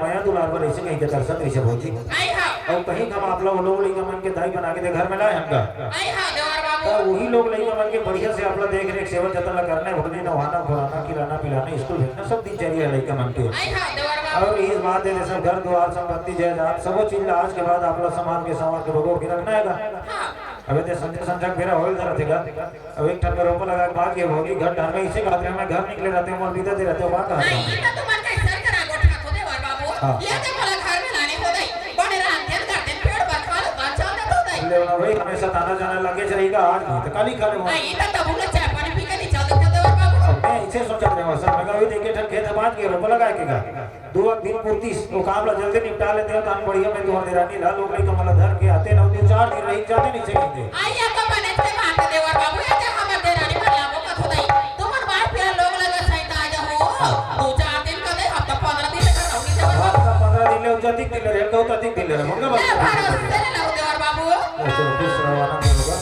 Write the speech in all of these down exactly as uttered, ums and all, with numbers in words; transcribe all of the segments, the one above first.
मया दुलार बर अइसे कहिके तरसत रहिसे भौजी। अउ कहीं हम आप ला वो लोग लइका मन के दाई बना के दे घर में लाए हन गा। त वही लोग लइका मन के बढ़िया से आप ला देख रेख सेवा जतन ला करना है, उठने नहाना, खिलाना पिलाना, स्कूल भेजना, सब दिनचर्या है लइका मन के। अउ इस बात है सब घर द्वार संपत्ति जायदाद सबो चीज ला आज के बाद आप ला संभाल के संवार के बगोर के रखना है गा। अबे ते संझा संझा के बेरा होइल धरत हे गा। अब एक ठन में रोपा लगा के बात ये भौजी घर डहर में इसे कहत रहे, मैं घर निकले रहते हैं, मोर बीता दे रहते हो, बात कहत नहीं, रहे। ई तो तुमन के सर करा गोठा को देवर बाबू। हाँ। ये तो मोला घर में लाने हो दई। बने रहन तेन कर देन पेड़ पर खा लो, बात चल दे तो दई। ले ना भाई, हमेशा ताना जाना लगे चलेगा, आज नहीं तो कल ही खा लेंगे। नहीं, ई तो तबू ले चाय पानी पी के नहीं चल देते देवर बाबू। अब मैं इसे सोचत रहे हूँ, सर, मैं कहा, अभी देखे ठन खेत है, बात के रोपा लगा के गा। दू दिन पुरती ओ काम ला जल्दी निपटा लेते हो, त हम बढ़िया में तुहर देरानी ला लोग लइका मन ला धर के आते ना, दू चार दिन रही जाते नहीं से कहिते। आइया तो बने थे बात देवर बाबू, ये जे हमर देरानी मन लाबो कथो दई। तुमन बार फिर लोग लगा सैता आ जाओ। दू चार दिन का दे, हफ्ता पंद्रह दिन तक रहूंगी देवर बाबू। हफ्ता पंद्रह दिन ले, जतिक दिन ले रहे, कहू ततिक दिन ले रहे, मुर्गा ए, बात भरोसे ले लो देवर बाबू। चलो, खुश रहो, आनंद होगा।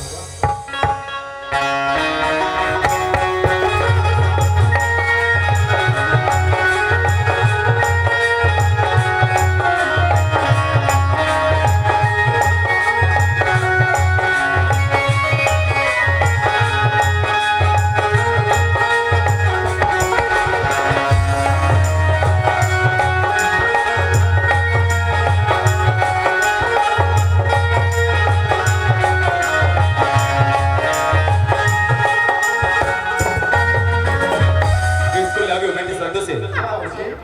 स्कूल आ गयो बेटी संतोषी।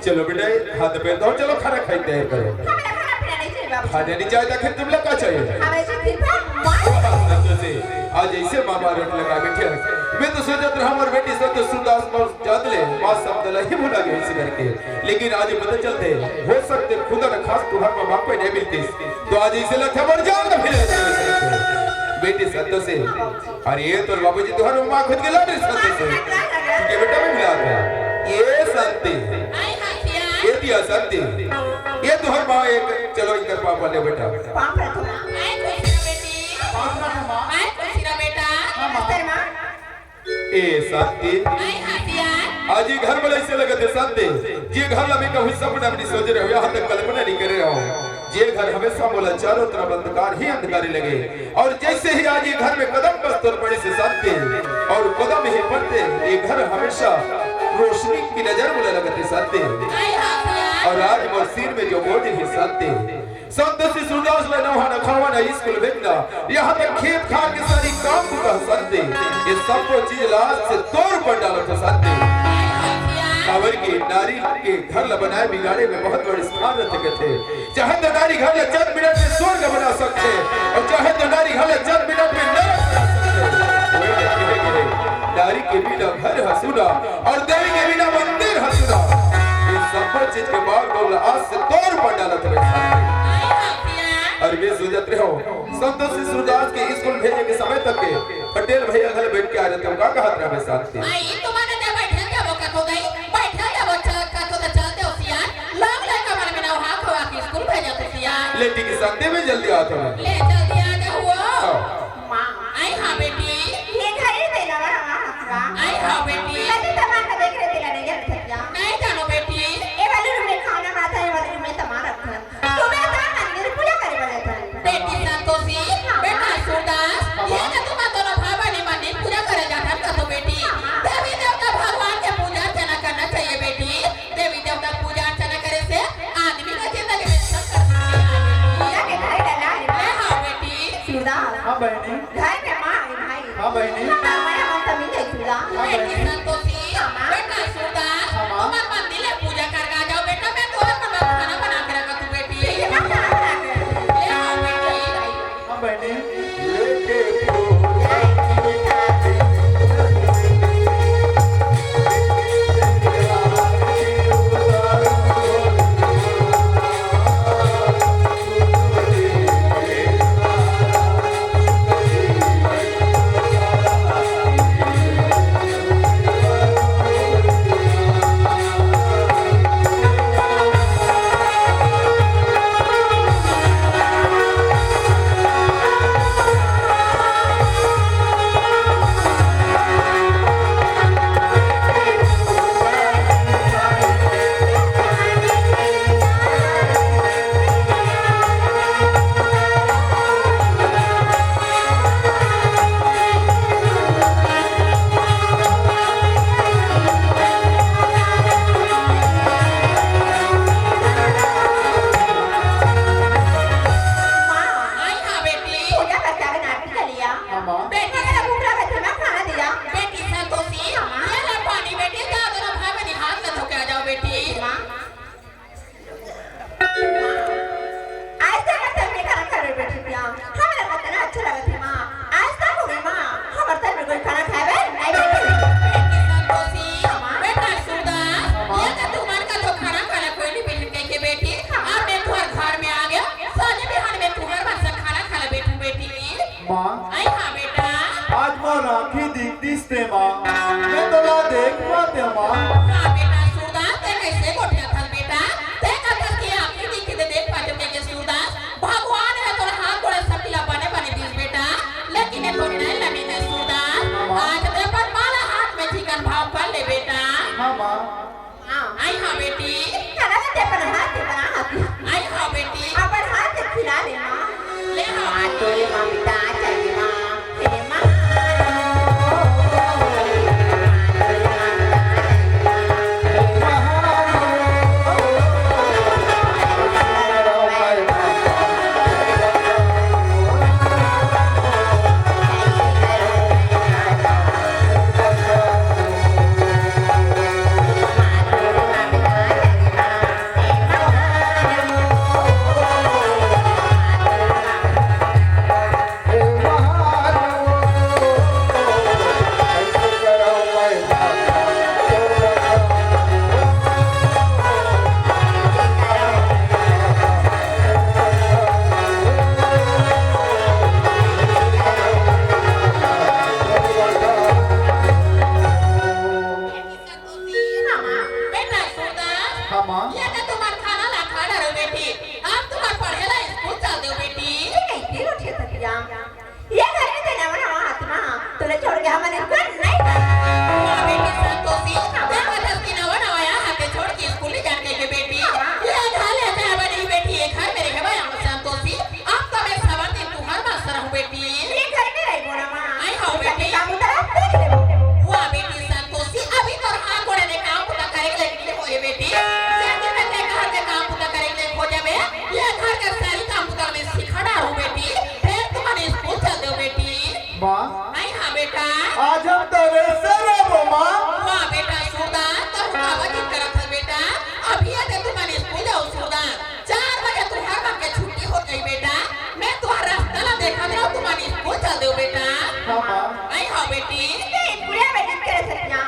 चलो बेटा, हाथ पैर धो, चलो खाना खाई तैयार करो। हमें खाना पीना नहीं चाहिए बाबू। खाने नहीं चाहिए तो फिर तुम लोग क्या चाहिए? हमें सिर्फ माँ। संतोषी, आज ऐसे माँ बाप रोट लगा बैठे हैं। मैं तो सोचत रहा हमारे बेटी संतोष सूरदास पर जात ले, माँ सब दला ही भुला गई इसी करके। लेकिन आज पता चलते, हो सकते खुदा न खास तुहर माँ बाप पे नहीं मिलती। तो आज इसे लखे मर जाओ तो फिर बेटी संतोषी, अरे ये तो बाबूजी तुहर माँ खुद के लाडली संतोषी। ठीक है बेटा, मैं मिला था। ये संती, ये दिया संती, ये तुहर माँ एक, चलो इनका पापा ले बेटा। पाँव पड़त हँव। आय खुशी रह बेटी। आय खुशी रह बेटा। नमस्ते माँ। ए संती। आय हथियार। आज ये घर में ऐसे लगत हे संती, जे घर ला मैं कभी सपना में नहीं सोचे रहे हँव, यहाँ तक कल्पना नहीं करे रहे हँव। जे घर हमेशा मोला चारों तरफ अंधकार ही अंधकार लगे, और जैसे ही आज ये घर में कदम बस तोर पड़े से संती, और कदम ही पड़ते ये घर हमेशा रोशनी की नजर मोला लगत हे संती। आय हथियार। और आज मोर सिर में जो बोझ हे संती, संतोषी सूरदास ला नहाना, खावाना, स्कूल भेजना, यहाँ तक खेत खार के सारी काम बुता संती, ये सबो चीज ला आज से तोर पर डालत हँव संती। काबर के नारी के घर ला बनाए बिगाड़े में बहुत बड़े स्थान रहिथे कथे। चाहे तो नारी घर ला चंद मिनट में स्वर्ग बना सकथे, और चाहे तो नारी घर ला चंद मिनट में नरक बना सकथे। वही तो कहे गए, नारी के बिना घर ह सूना, और देवी के बिना मंदिर ह सूना। ये सब चीज के बागडोर ला आज से तोर पर डालत हँव संती। और मैं सोचत रहे हँव, संतोषी सूरदास के स्कूल भेजे के समय तक के पटेल भैया घर बैठ के आ जाते हो, का कहत रहे हँव संती? आई, तुम्हारे दे बैठल जाबो कथो दई, बैठल जाबो च-, कथो त चलते होशियार, लोग लइका मन में नहा खवा के स्कूल भेजत होशियार। ले ठीक संती, मैं जल्दी आत हँव। ले जल्दी आ जाओ। हाँ। माँ। आई हाँ बेटी। ये घर ही देना बा हमारा हकवा। आई हाँ बेटी। कभी सामान का देख रहे थे, नहीं रखा क्या? नहीं जानो बेटी। ये वाले रूम में खाना खाता है, ये वाले रूम में सामान रखा है। तुम्हें तो मंदिर पूजा करे वाले थे। बेटी संतोषी, बेटा सूरदास, ये ना तुम दोनों भाई बहन मंदिर पूजा करे जाता है तो बेटी, देवी देवता भगवान के पूजा अर्चना करना चाहिए बेटी। देवी देवता पूजा अर्चना करे से आदमी का जिंदगी में सुख समृद्धि आए बेटी। पूजा के घर डला है। ए हाँ बेटी। सूरदास। हाँ बहनी। घर में माँ है भाई। हाँ बहनी। हमारा मन तो मिले सूरदास। हाँ बेटी बहनी। संतोषी, हाँ माँ। बेटा सूरदास, हाँ माँ। तुम्हार मंदिर ले पूजा करके आ जाओ बेटा, मैं तुम्हार मन खाना बना के रखा तू बेटी। ठीक है, मैं खाना बना के रखती हूँ। ए हाँ बेटी। हाँ बहनी। मोर आँखी दिखतिस ते माँ, मैं तोला देख पातेंव माँ। का बेटा सूरदास, तैं कइसे गोठियाथस बेटा? तैं कहथस कि आँखी दिखतिस ते देख पातेंव कहिके सूरदास। भगवान ह तोर हाथ गोड़ सबकी ला बने बने दिस बेटा, लेकिन ए तोर नैन ला नइ दे सूरदास। हाँ माँ। आज तैं अपन माँ ला हाथ में चिकन भाव कर ले बेटा। हाँ माँ। हाँ। आई हाँ बेटी। करा ना ते अपन हाथ से बना हाथ। आई हाँ बेटी। अपन हाथ से खिला ले माँ। ले हाँ माँ, बेटी। तोरे ममता चाहिए माँ। हे माँ। बेटा सूरदास, हाँ माँ। ये तो तुम्हार खाना ला खा डरो बेटी, अब तुम्हार पढ़े ला स्कूल चल दो बेटी। ये कइसे गोठियाथस या? ये घर में तो नवा नवा आथन, तोला छोड़ के हमन स्कूल नइ जान। वाह बेटी संतोषी, तैं कहथस कि नवा नवा आए हस, तैं छोड़ के स्कूल नइ जान कहिके बेटी। ये घर ले जाए बर नइ बेटी, ये घर में रहे बर आए हस संतोषी। अब तो मैं सबर दिन तुंहर मास्टर हूँ बेटी। ये घर में रहिबो ना माँ। आई हूँ बेटी। काम उतार सीख लेबो। वाह बेटी संतोषी, अभी तोर हाथ गोड़ ले काम बुता करे के लिए होए बेटी। जल्दी में तैं घर के काम बुता करे के लिए हो जाबे। ये घर के सारी काम बुता मैं सिखा डारूँ बेटी। फेर तुमन स्कूल चल देव बेटी। माँ। आई हाँ बेटा। आज हम तोरे से रहबो माँ। वाह बेटा सूरदास, तोर काबर जिद करत हस बेटा? अभी ये दे तुमन स्कूल जाओ सूरदास। चार बजे तुंहर मन के छुट्टी हो जाही बेटा। मैं तुंहर रस्ता ला देखत रहूँ, तुमन स्कूल चल देव बेटा। हाँ माँ। आई हाँ बेटी। ते स्कूलिया बर जिद करे सकिया।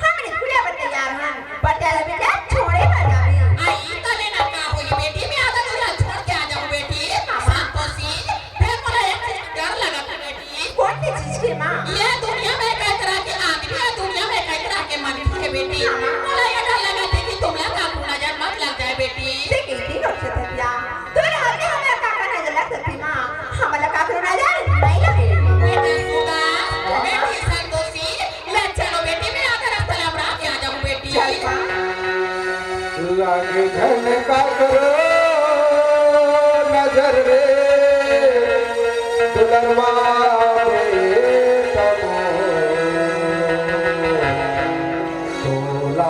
हमन स्कूलिया बर तैयार हन। पर तेला बेटा छोड़े बर जाबे। आई तले ना का होही बेटी, मैं आधा दूर छोड़ के आ जाहूँ बेटी। हाँ माँ। संतोषी, फेर मोला एक चीज डर लगत हे बेटी। कोन सी चीज के माँ? ये दुनिया में कई तरह के आदमी हे, दुनिया में कई तरह के मनखे हे बेटी। हाँ। मोला ये डर लगत हे कि तुमला काकरो नजर मत लग जाए बेटी। ते कइसे गोठियाथस या? तोरे हाथ में हमला काकर नजर लग सकही माँ? हमला काकरो नजर नइ लगे। बेटा सूरदास, बेटी संतोषी, ले चलो बेटी, मैं आधा रस्ता लमरा के आ जाहूँ बेटी। चल माँ। लागे झन काकरो नजर रे, दुलरवा बेटा मोर, तोला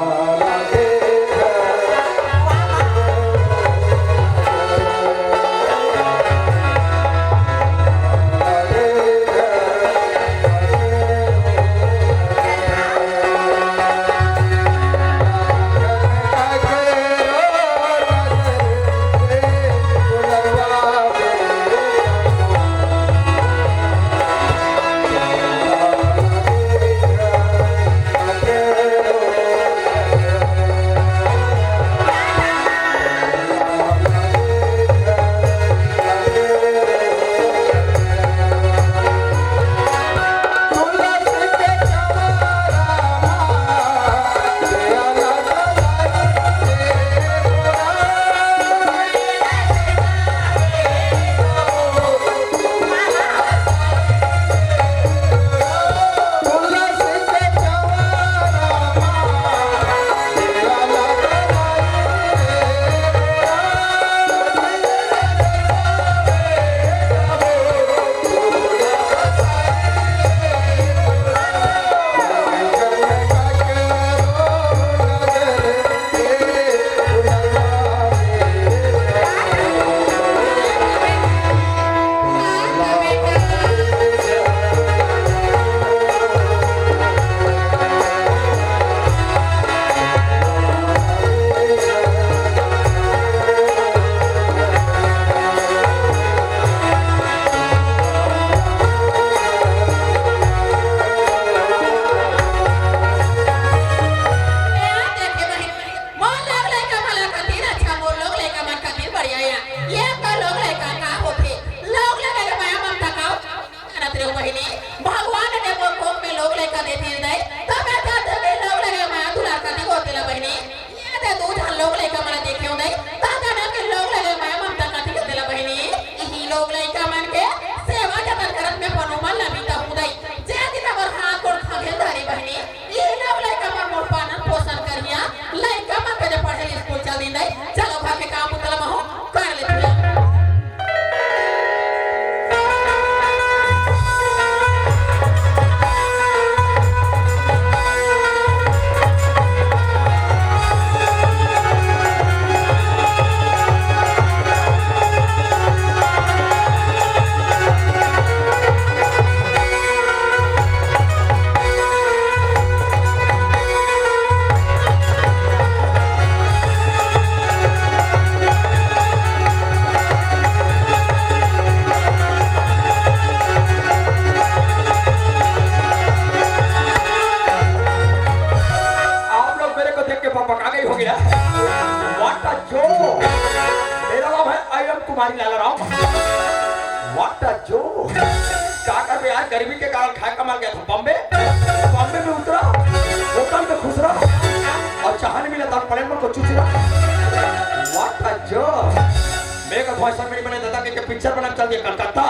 खाए कमाल गया था बॉम्बे। बॉम्बे में उतरा, होटल में खुसरा, अउ चाहा नहीं मिला, दाल पलेट में कुछ चुचरा। What a joke! मैं का भाई साहब मेरी बने दादा के, के पिक्चर बना चल दिया कलकत्ता।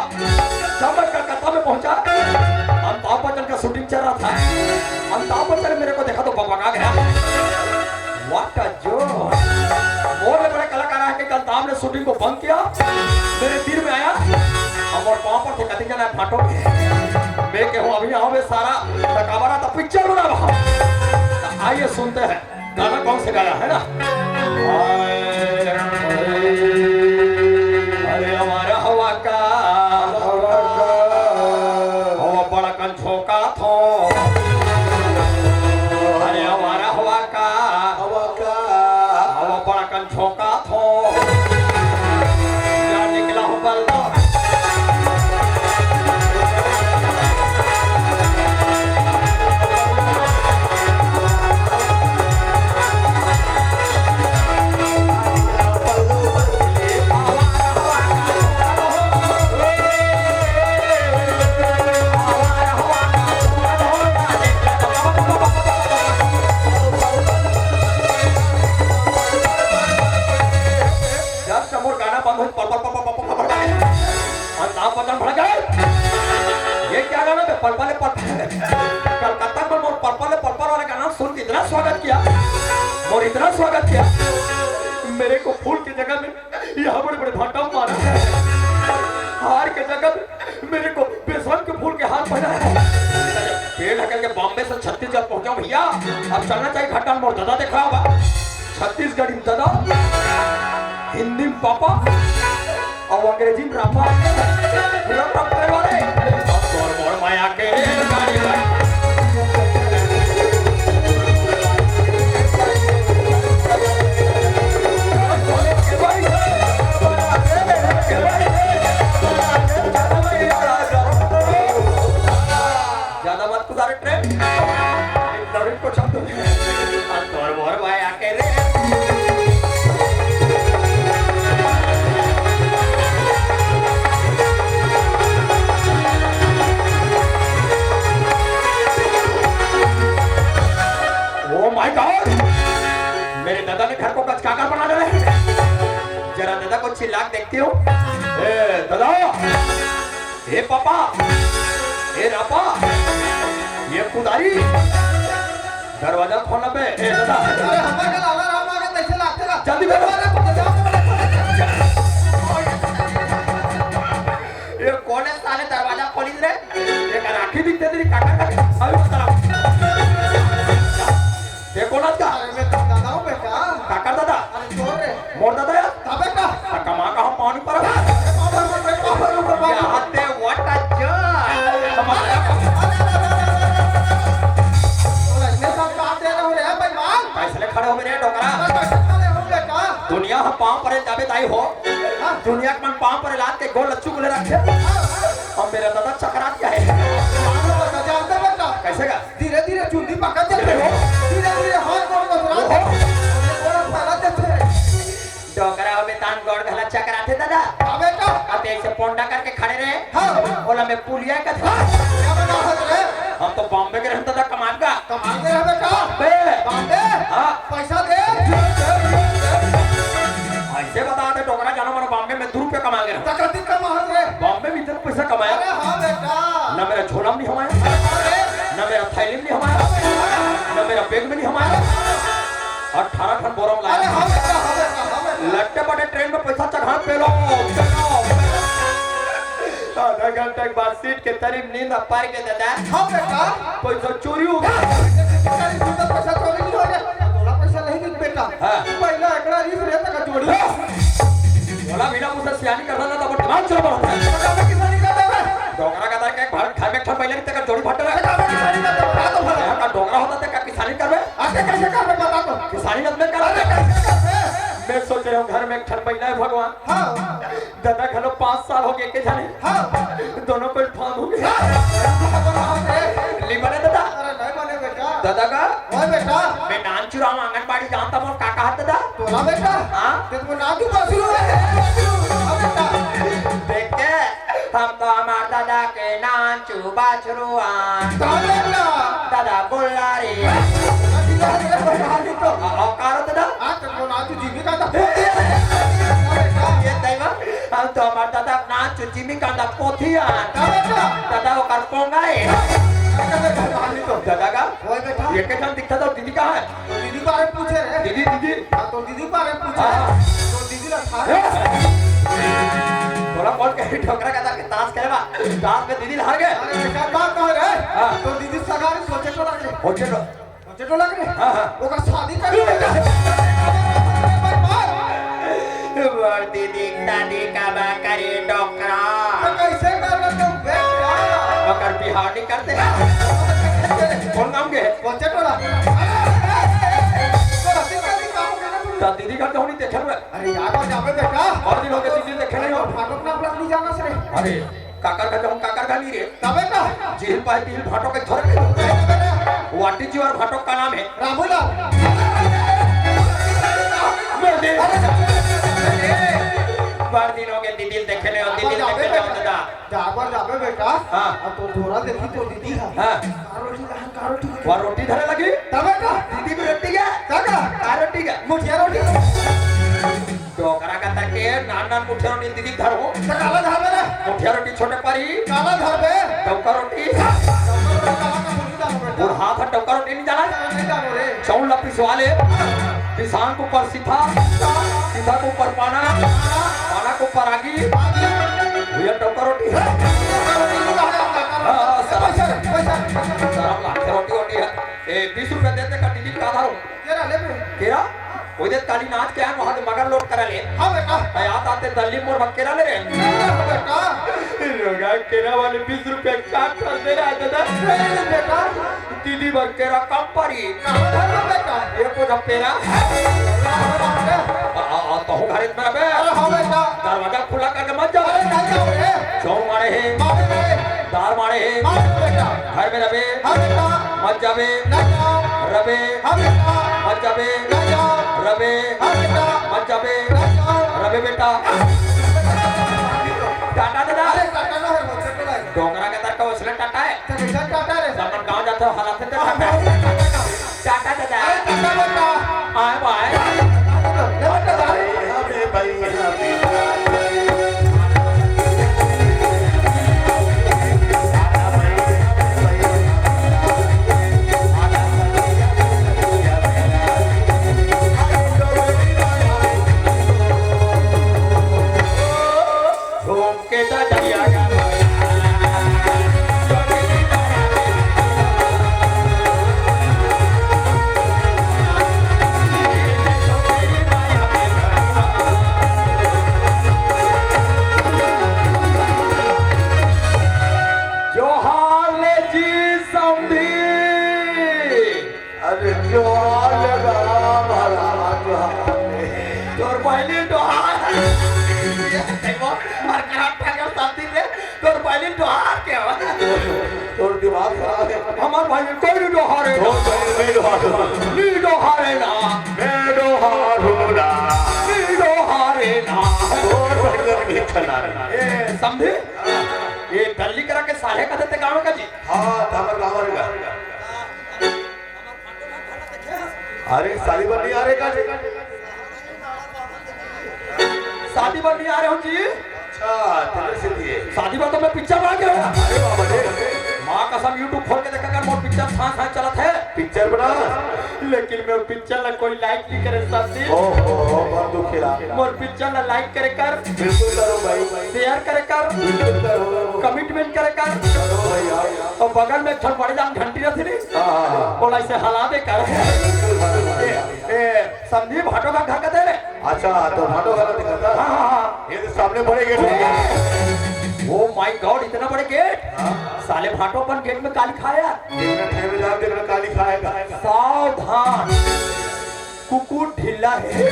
जब मैं कलकत्ता में पहुंचा, अमिताभ बच्चन का शूटिंग चल रहा था। अमिताभ बच्चन ने मेरे को देखा तो बकबका गया। What a joke! मोर ले बड़े कलाकार आके अमिताभ ने शूटिंग को बंद किया। मेरे दिल में आया, अब मोर पाँव पर थे कति जना भाटो। मैं कहूँ अभी आओ बे सारा, त काबर आता पिक्चर बनावा। त आइए सुनते हैं गाना कौन से गाया है ना। हाय, अरे हमारा हवा का, हवा का। हवा बड़ा कन झोंका थो। अरे हमारा हवा का, हवा का। हवा बड़ा कन झोंका थो। या निकला हूँ बल्ला। जब से मोर गाना बंद होइस, पल, पल, पल, पल, पल, पल, पल, पल, अमिताभ बच्चन भड़क गए। ये क्या गाना है? पल, पल, पल, पल। कलकत्ता में मोर पल, पल, पल, पल वाला गाना सुन के इतना स्वागत किया, मोर इतना स्वागत किया। मेरे को फूल की जगह में यहाँ बड़े बड़े भाटा मारा है, हार के जगह में मेरे को बेसन के फूल के हार पहना है। पेड़ ढकेल के बॉम्बे से छत्तीसगढ़ पहुंचा हूं भैया, अब चलना चाहिए घाटा। मोर दादा देखा होगा, छत्तीसगढ़ी में दादा, हिंदी में पापा और अंग्रेजी में रापा। पूरा टपकने वाले। अब तोर मोर माया के रेलगाड़ी में। ज्यादा मत कुदारे ट्रेन। लड़की को छाप दो। और तोर मोर भाई आके रे। Oh my God! मेरे दादा ने घर को कचकाकर बना डाला है। जरा दादा को चिल्ला के देखती हूँ। ए दादा, ए पापा, ए रापा, ये कुदारी, दरवाजा खोलना बे, ए दादा। अरे, हमारे घर आवा, आवा, आवा, कैसे लागते ना? जल्दी करो। अरे, ये कौन है साले दरवाजा खोलिस रे? एक आंखी दिखते तेरी काका का, अभी बता। ये कोन आस का? अरे, मैं तो दादा हूँ बेटा। काकर दादा? अरे, तोर रे। मोर दादा यार? हाँ बेटा। आ, कमा का हम पानी पर? अरे, बाबा, बाबा, बाबा, बाबा। क्या हाथ है, what a joke। कमा का? अरे, अरे, अरे, अरे, अरे, अरे। तो ऐसे सब काम दे रहे हो रे, बेईमान। कैसे खड़े हो मेरे डोकरा? अरे, कैसे खड़े हो बेटा? दुनिया हम पाँव परे जाबे दाई हो। हाँ। दुनिया के मन पाँव परे लाद के गोल लच्चू को ले रखे। हाँ, हाँ। अब मेरा दादा चकरा गया है। हाँ, बेटा, जानते बेटा। कैसे का? धीरे धीरे चुंदी पकड़ देथे हो, धीरे धीरे हाथ गोड़ बदला देथे, गोड़ फैला देथे। डोकरा होबे तान गोड़ घला चकराथे दादा। हाँ बेटा। अब ऐसे पोंडा करके खड़े रहे। हाँ। ओला मैं पुलिया कथे। हाँ, क्या बना है रे? हम तो बॉम्बे के रहन दादा, कमाल का। कमाल के रहे बेटा। बे। बॉम्बे? हाँ। पैसा दे। ऐसे बता दे डोकरा, जानो मनो बॉम्बे में दू रुपया कमा के रहा। तकती कमा है रे। बॉम्बे में इतना पैसा कमाया। अरे हाँ बेटा। ना मेरा झोला में नहीं हमाया। अरे हाँ रे। ना मेरा थैली में नहीं हमाया, ना मेरा बैग में नहीं हमाया। अठारह ठन बोरा में लाया। अरे हाँ बेटा, हाँ बेटा, हाँ बेटा। लट्टे पटे ट्रेन में पैसा चढ़ा पेलो, पेलो। आधा घंटा के बाद सीट के तरी में नींद आ पार के दादा। हाँ बेटा। पैसा चोरी हो गया। अरे, पैसा चोरी नहीं हो गया। थोड़ा पैसा नहीं दी बेटा। हाँ। पहला एकड़ा रीस रे तक जोड़ी। हाँ। बोला बिना मुझसे सियानी करना ना तो वो दिमाग चल पड़ता है। तो काफी किसानी कर दे बे। डोकरा का दर के एक भारत खाए में ठन पहले नहीं तक जोड़ी फट रहा है। तो काफी किसानी कर दे, बता तो भला। यहाँ का डोकरा होता तो क्या किसानी कर बे? आगे कैसे कर बे, बता तो। किसानी मत में कर। अरे, कैसे कर बे? मैं सोच रहा हूँ घर में एक ठन महिला है भगवान। हाँ। दादा घलो पाँच साल हो गए के जाने। हाँ। दोनों कोई फांद हो गए। हाँ। ली बने दादा। अरे नहीं बने बेटा। दादा का? ओए बेटा। मैं नान चुराऊं आंगनबाड़ी जानता मोर का कहा दादा? तोला बेटा। हाँ? ते तो नान चुरा शुरू है। हाँ बेटा। देख के हम तो हमार दादा के नानचू बछरू आन। का बेटा? दादा बोला रे। अरे, अरे, अरे, अरे, तो। आ, आ, का रे दादा? आ, तो बोला, तू जीवी का था। ये तय बा, हम तो हमार दादा के नानचू जीवी का था, पोथी आन। का बेटा? दादा ओकर पोंगा है। अरे, अरे, अरे, अरे, तो। दादा का? ओए बेटा। ये के ठन दिखता था, दीदी कहाँ है? तो दीदी बारे पूछे रे। दीदी, दीदी। हाँ, तो दीदी बारे पूछे। हाँ। तो दीदी ला था। ए! तोला कौन कहे डोकरा का ताके ताश खेले बा? ताश में दीदी ला हार गए। अरे, बेटा, बात कह रे। हाँ। तो दीदी सगाई सोचे तो लग रे। सोचे तो लग रे। हाँ, हाँ। ओकर शादी कर ले। बड़ दीदी, दादी का बा करे डोकरा। तो कैसे कर ले तू बेटा? ओकर बिहाव नहीं करते। कौन नाम के? सोचे तो लग। तो दीदी का तो नहीं देखे हुए। अरे यार, और जाबे बेटा। बहुत दिन हो गए दीदी देखे नहीं हो। फाटक ना अपना नहीं जाना से रे। अरे, काकर का जाऊँ, काकर का नहीं रे। तबे का? झील पाए तिल फाटक के छोड़ के। अरे तबे ना। What is your फाटक का नाम है? रामूलाल। मैं दे-, अरे, अरे, बार दिन हो गए दीदी देखे नहीं हो, अब दीदी जाबे देखे नहीं हो बेटा। दादा। जाबर जाबे बेटा। हाँ। अब तो थोड़ा देखी तो दीदी है। हाँ। कारोटी कहाँ, कारोटी कहाँ? वहाँ रोटी धरे लगी? तबे का? दीदी भी रोटी का? का का? कारोटी का? मुठिया रोटी। डोकरा का ताके नान नान मुठिया रोटी दीदी धर हो। तो काला धर मेरा। मुठिया रोटी छोटे पारी। काला धर बे। डोका रोटी। काला का मुठिया धर बेटा। और हाथ है डोका रोटी नहीं जाना। नहीं जानो रे। चाउर ला पिसवा ले। पिसान के ऊपर सीधा। सीधा के ऊपर पाना। पाना के ऊपर आगी। भैया डोका रोटी है। हाँ, हाँ, सर। पैसा, पैसा। सर, हम हाथ से रोटी वोटी है। ए, बीस रुपया देते का टिकट का था? केरा ले बे। केरा? ओदे काली नाच के आन, वहाँ के मगर लोड करा ले। हाँ बेटा। आते आते दल्ली मोर भक्केरा ले रे। हाँ बेटा। रोगा केरा वाले बीस रुपया का कर दे रहा है दादा। नहीं बेटा। दीदी भक्केरा कम पड़ी। कहाँ धर लो बेटा? ये को धप्पेरा। आ, आ, आ, तो हूँ घर में बे। अरे हाँ बेटा। दरवाजा खुला करके मत जाओ। अरे नहीं जाओ रे। चौड़ मारे है। मारे रे। दार मारे है। मारे बेटा। घर में रहे। हाँ बेटा। मत जाबे। ना जाओ। रबे। हाँ बेटा। मत जाबे। ना जाओ। रबे। हाँ बेटा। मत जाबे। ना जाओ। रबे बेटा। टाटा दादा। अरे टाटा ना है, वो चट्टो है। डोकरा के तरह का उसने टाटा है। तो कैसा टाटा रे? जब मन गाँव जाता हो, हालात से टाटा है। टाटा दादा। अरे टाटा बेटा। आए बाय। ले बेटा जा। जोहार ले जी समधी। अरे जोहार ले राम महाराज, जोहार ले। तोर पहली जोहार। ये देखो, और खराब था क्या समधी से? तोर पहली जोहार क्या हुआ? तोर दिमाग खराब है। हमार भाई कोई नहीं जोहार है। तोर पहली नहीं जोहार है। नहीं जोहार है ना। मैं जोहार हूँ ना। नहीं जोहार है ना। तोर पहली नहीं खिलाना। ए, समधी? ये दल्ली करा के साले का देते गाँव का जी? हाँ, तो हमारे गाँव वाले का। अरे, शादी बर नहीं आ रहे का जी? शादी बर नहीं आ रहे हो जी? अच्छा, तेरे से दिए। शादी बर तो मैं पिक्चर बना के आया। अरे बाबा रे। माँ कसम, YouTube खोल के देखा कर, मोर पिक्चर छान छान चलत है। पिक्चर बना। लेकिन मैं पिक्चर ला कोई लाइक नहीं करे साथी। ओहो, ओहो, बहुत दुख खिला। मोर पिक्चर ला लाइक करे कर। बिल्कुल करो भाई। शेयर करे कर। बिल्कुल करो। कमिटमेंट करे कर। करो भाई, आओ। और बगल में एक ठन बड़े जान घंटी रथे नहीं। हाँ, हाँ, हाँ। बोला इसे हला दे कर। बिल्कुल, हाँ, हाँ, हाँ। ए, ए, संदीप भाटो का घर का दे रे। अच्छा, तो भाटो का दिखाता। हाँ, हाँ, हाँ। ये तो सामने बड़े गेट है। Oh my God, इतना बड़े गेट। हाँ। साले भाटो अपन गेट में काली खाया। देखना, time में जाओ, देखना, काली खाएगा। सावधान, कुकुर ढीला है।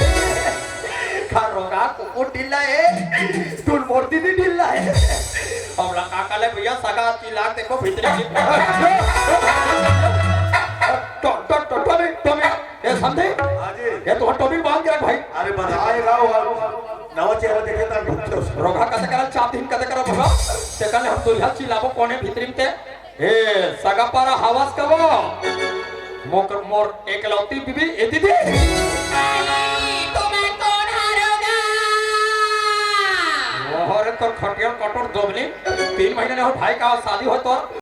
का रोगा कुकुर ढीला है, तू मोर दीदी ढीला है। हमला का काले भैया, सगा चिल्ला देखो भीतरी की। टो-, टो-, टो-, टोमी, टोमी, ए समधी? हाँ जी। ये तो टोमी बांध के रख भाई। अरे बताएगा वो, नवा चेहरा देखे तो ढूंढते हो। रोगा कते करा, चाप दिन कते करा भगा। हम दुरिहा चिल्लाबो कोने भीतरी में ते। ए, सगा पारा हवस कबो? मोकर, मोर एकलौती बीबी, ए दीदी। तुम्हें कौन हारोगा? ओहो रे, तोर खटिया कटोर दोबली। तीन महीना नहीं हो भाई का शादी हो तोर।